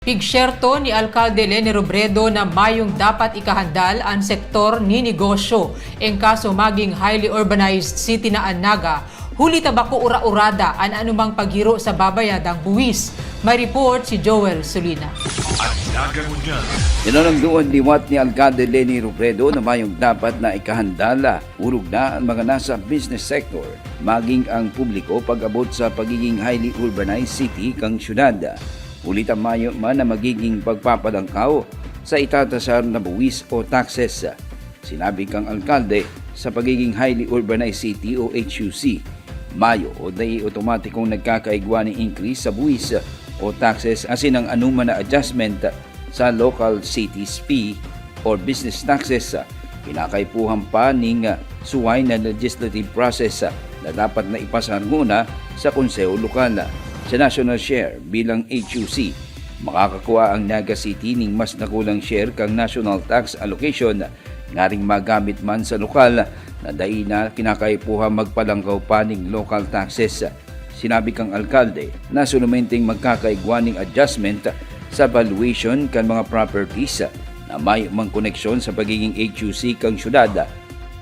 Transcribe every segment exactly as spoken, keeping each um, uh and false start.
Pigsyerto ni Alkalde Leni Robredo na mayong dapat ikahandal an sektor ni negosyo, en kaso maging highly urbanized city na an Naga, huli ta bako ura-urada an anumang paghiro sa babayadang buwis. May report si Joel Solina. An Naga Ngunyan. Pinanongdoan liwat ni Alkalde Leni Robredo na mayong dapat na ikahandal, orog na an mga nasa business sector, maging ang publiko pag-abot sa pagiging highly urbanized city kan syudad. Huli ta mayo man na magiging pagpapalangkaw sa itatasar na buwis o taxes. Sinabi kang alkalde, sa pagiging highly urbanized city o H U C, mayo o dai otomatikong nagkakaigwa nin increase sa buwis o taxes asin ang anoman na adjustment sa local cities fee or business taxes, kinakaipuhan pa ning suway na legislative process na dapat na ipasar nguna sa Konseho Lokal. Sa national share bilang H U C, makakakua ang Naga City ning mas dakulang share kan national tax allocation, ngaring magamit man sa lokal na dai na kinakaipuhan magpalangkaw pa ning local taxes. Sinabi kang alkalde na solamente magkakaigwa ning adjustment sa valuation kan mga properties na mayo mang koneksyon sa pagiging H U C kan syudad,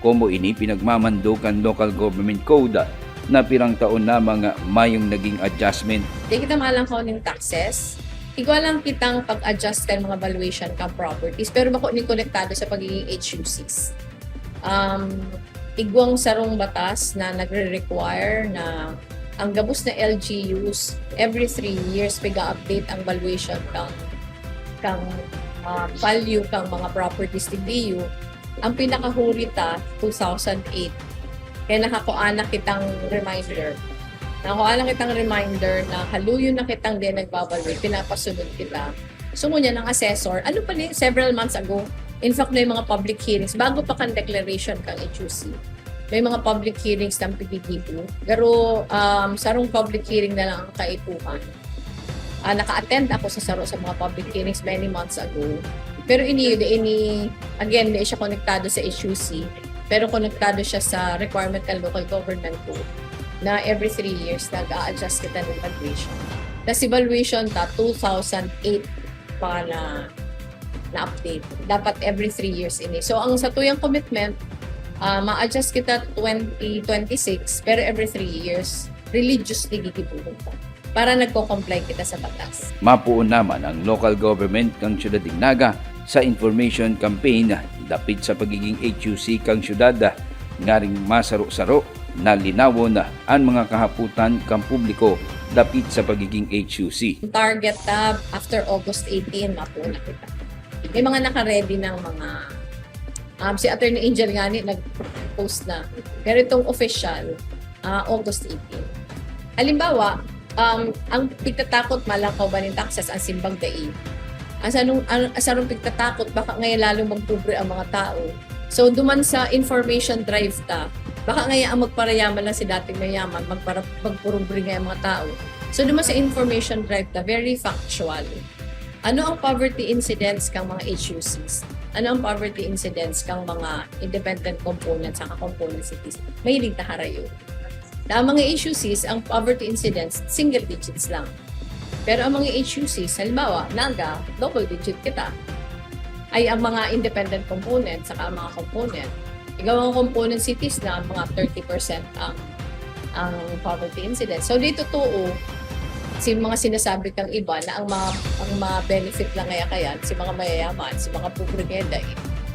komo ini pinagmamando kan Local Government Code na pirang taon lamang mayong naging adjustment. Di kita malangkaw ning taxes. Igwa lang kitang pag-adjust kan mga valuation kan properties, pero bako nin konektado sa pagiging H U Cs. Um, igwang sarong batas na nagre-require na ang gabos na L G Us, every three years, piga-update ang valuation kang, kang, ah, value kang mga properties ni L G U. Ang pinakahuri ta, two thousand eight. Kaya nakakua na kitang reminder. Nakakua na kitang reminder na haluyon na kitang di nagbabalwe, pinapasunod kita. So, ngunyan ang assessor, ano pa ni, several months ago, in fact, may mga public hearings, bago pa kan declaration kang H U C, may mga public hearings ng P D D O. Pero, um, sarong public hearing na lang ang kaipuhan. Ah, naka-attend ako sa saro sa mga public hearings many months ago. Pero ini, ini, again, di siya konektado sa H U C, pero konektado siya sa requirement ng local government code na every three years nag-a-adjust kita ng valuation. Tas si valuation ta, two thousand eight pa na, na-update. Dapat every three years ini. So, ang satuyang commitment, ah, ma-adjust kita twenty twenty-six, pero every three years, religiously gigibohon ta. Para nagko-comply kita sa batas. Mapoon naman ang local government kan Syudad nin Naga sa information campaign dapit sa pagiging H U C kan syudad, ngaring masaro-saro na linawon an mga kahapotan kan publiko dapit sa pagiging H U C. Ang target ta, after August eighteen, mapoon na kita. May mga naka-ready ng mga, um, si Attorney Angel ngani nag-post na. Pero itong official, ah, August eighteen. Halimbawa, um, ang pigtatakot, malangkaw ba nin taxes, ang simbag dai. Ang sarong, ang, ang sarong pigtatakot, baka ngayon lalong magpobre ang mga tao. So, duman sa information drive ta, baka ngayon ang magparayaman lang si dating mayaman, magpara-, magpobre ngayon ang mga tao. So, duman sa information drive ta, very factual. Ano ang poverty incidence kang mga H U Cs? Ano ang poverty incidence kang mga independent components saka component cities? Mahilig ta harayo. Na ang mga H U Cs, ang poverty incidence, single digits lang. Pero ang mga H U Cs, halimbawa, Naga, double digit kita. Ay, ang mga independent component saka ang mga component, igawang component cities na mga thirty percent ang, ang poverty incidence. So, di totoo si mga sinasabi kang iba na ang ma-, ang ma-benefit lang kaya kaya si mga mayayaman, si mga pobre kaya dai.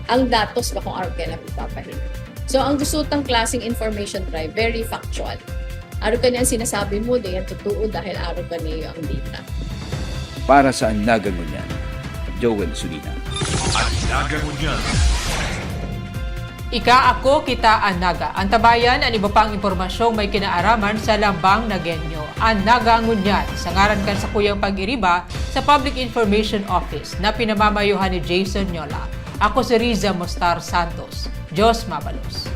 Ang datos ba kung arog kaya na pagpapahiling? So, ang gusto tang klaseng information drive, very factual. Arog kani ang sinasabi mo, di yan totoo dahil arog kani ang data. Para sa An Naga Ngunyan, Joel Sulina. An Naga Ngunyan. Ika, ako, kita, an Naga. Antabayan an iba pang impormasyong may kinaaraman sa Lambang Nagenyo. An Naga Ngunyan, sa ngaran kan sakuyang pag-iriba sa Public Information Office na pinamamayohan ni Jason Nyola. Ako si Riza Mostar Santos. Diyos mabalos.